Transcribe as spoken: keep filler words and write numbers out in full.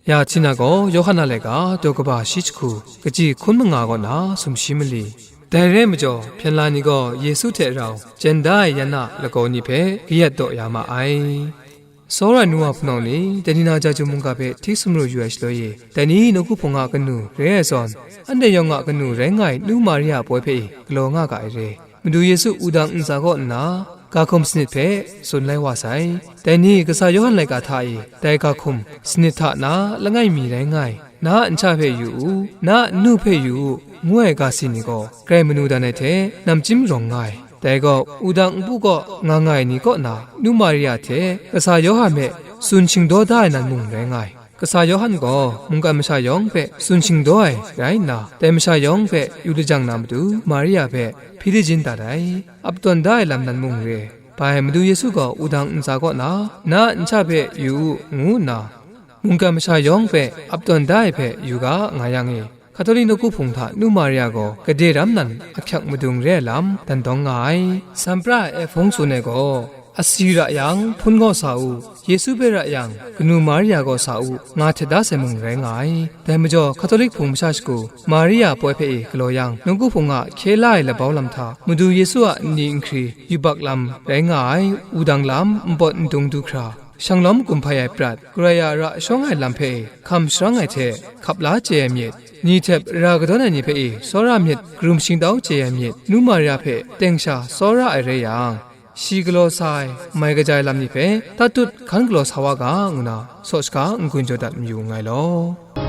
Ya Htina gaw Yawhan a laika daw kaba shi jahku, kaji hkun manga kaw na sumshi mali. Dai re ai majaw, hpyen la ni gaw Yesu hte rau jen da ai yan a lagaw ni hpe kayat daw ya ma ai. Tsawra ai nu wa hpunau ni, dai ni na Jaju mungga hpe hti sumru yu ai shaloi e, dai ni nawku hpung a kanu re ai zawn, anhte yawng a kanu rai nga ai nu Maria poi hpe e galaw nga ga ai re. Madu Yesu wudang ntsa kaw nna, ga hkum sanit hpe tsun lai wa sai. Dai ni kasa Yawhan laika hta e, dai ga hkum sanit hta na langai mi rai nga ai, na a ncha hpe yu u, na a nnu hpe yu u, ngu ai ga si ni gaw, grai manu dan ai hte namchyim rawng nga ai. Dai gaw, wudang npu kaw nga nga ai ni kaw na, nu Maria hte kasa Yawhan hpe tsun shingdaw da ai nan mung rai nga ai. Kasa Yawhan gaw mungkan masha yawng hpe tsun shingdaw ai rai nna, dai masha yawng hpe yu lajang na matu, Maria hpe hpyi dayin dat ai, ap tawn da ai lam nan mung re. Bai Madu Yesu gaw wudang ntsa kaw na, na a ncha hpe yu u, ngu nna, mungkan masha yawng hpe ap tawn da ai hpe yu ga nga yang e, Hkatolik nawku hpung hta nu Maria gaw gade ram nan ahkyak madung re ai lam dan dawng nga ai. Sampra ai hpung tsun ai gaw, asi ra yang, hpun gaw sa u, Yesu hpe ra yang, kanu Maria gaw sa u, nga htet da sai mung rai nga ai. Dai majaw, Hkatolik hpung masha shagu, Maria poi hpe e galaw yang, nawku hpung a hkye la ai labau lam hta, Madu Yesu a nni nhkri yubak lam rai nga ai, wudang lam, npawt ndung du hkra, shanglawm gum hpai ai prat, Karai a ra shawng ai lam hpe e hkam sharang ai hte, hkap la chye ai myit, ni htep ra kadawn ai ni hpe e tsawra myit, karum shingtau chye ai myit, nu Maria hpe teng sha tsawra ai rai yang, shi galaw sa ai, mai kaja ai lam ni hpe tatut hkan galaw sa wa ga, ngu na saw shaga n-gun jaw dat mayu nngai law.